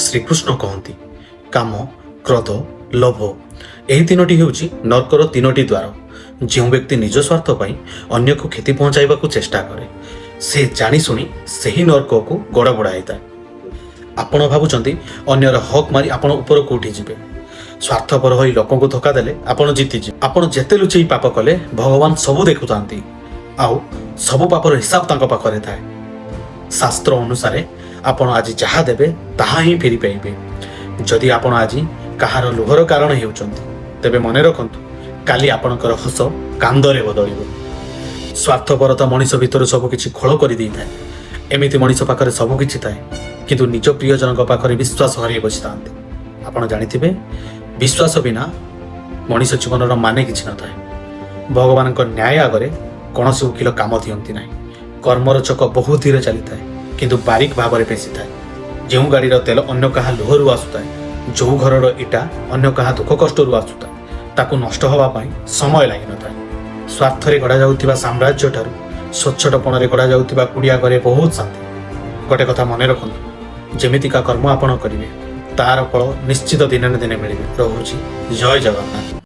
ଶ୍ରୀକୃଷ୍ଣ କହନ୍ତି, କାମ, କ୍ରୋଧ, ଲୋଭ ଏହି ତିନୋଟି ହେଉଛି ନର୍କର ତିନୋଟି ଦ୍ୱାର। ଯେଉଁ ବ୍ୟକ୍ତି ନିଜ ସ୍ୱାର୍ଥ ପାଇଁ ଅନ୍ୟକୁ କ୍ଷତି ପହଞ୍ଚାଇବାକୁ ଚେଷ୍ଟା କରେ, ସେ ଜାଣିଶୁଣି ସେହି ନର୍କକୁ ଗୋଡ଼ ବଢ଼ାଇଥାଏ। ଆପଣ ଭାବୁଛନ୍ତି ଅନ୍ୟର ହକ୍ ମାରି ଆପଣ ଉପରକୁ ଉଠିଯିବେ। ସ୍ୱାର୍ଥପର ହୋଇ ଲୋକଙ୍କୁ ଧୋକା ଦେଲେ ଆପଣ ଜିତିଯିବେ। ଆପଣ ଯେତେ ଲୁଚେଇ ପାପ କଲେ, ଭଗବାନ ସବୁ ଦେଖୁଥାନ୍ତି ଆଉ ସବୁ ପାପର ହିସାବ ତାଙ୍କ ପାଖରେ ଥାଏ। ଶାସ୍ତ୍ର ଅନୁସାରେ ଆପଣ ଆଜି ଯାହା ଦେବେ, ତାହା ହିଁ ଫେରି ପାଇବେ। ଯଦି ଆପଣ ଆଜି କାହାର ଲୁହର କାରଣ ହେଉଛନ୍ତି, ତେବେ ମନେ ରଖନ୍ତୁ, କାଲି ଆପଣଙ୍କର ହସ କାନ୍ଦରେ ବଦଳିବ। ସ୍ୱାର୍ଥପରତା ମଣିଷ ଭିତରୁ ସବୁ କିଛି ଖୋଳ କରିଦେଇଥାଏ। ଏମିତି ମଣିଷ ପାଖରେ ସବୁ କିଛି ଥାଏ, କିନ୍ତୁ ନିଜ ପ୍ରିୟଜନଙ୍କ ପାଖରେ ବିଶ୍ୱାସ ହରାଇ ବସିଥାନ୍ତି। ଆପଣ ଜାଣିଥିବେ, ବିଶ୍ୱାସ ବିନା ମଣିଷ ଜୀବନର ମାନେ କିଛି ନଥାଏ। ଭଗବାନଙ୍କ ନ୍ୟାୟ ଆଗରେ କୌଣସି ଓକିଲ କାମ ଦିଅନ୍ତି ନାହିଁ। କର୍ମର ଚକ ବହୁତ ଧୀରେ ଚାଲିଥାଏ, କିନ୍ତୁ ବାରିକ ଭାବରେ ପେଶିଥାଏ। ଯେଉଁ ଗାଡ଼ିର ତେଲ ଅନ୍ୟ କାହା ଲୁହରୁ ଆସୁଥାଏ, ଯେଉଁ ଘରର ଇଟା ଅନ୍ୟ କାହା ଦୁଃଖ କଷ୍ଟରୁ ଆସୁଥାଏ, ତାକୁ ନଷ୍ଟ ହେବା ପାଇଁ ସମୟ ଲାଗିନଥାଏ। ସ୍ୱାର୍ଥରେ ଗଢ଼ାଯାଉଥିବା ସାମ୍ରାଜ୍ୟଠାରୁ ସ୍ୱଚ୍ଛଟପଣରେ ଗଢ଼ାଯାଉଥିବା କୁଡ଼ିଆ ଘରେ ବହୁତ ଶାନ୍ତି। ଗୋଟେ କଥା ମନେ ରଖନ୍ତୁ, ଯେମିତିକା କର୍ମ ଆପଣ କରିବେ, ତାର ଫଳ ନିଶ୍ଚିତ ଦିନେ ନା ଦିନେ ମିଳିବେ। ରହୁଛି, ଜୟ ଜଗନ୍ନାଥ।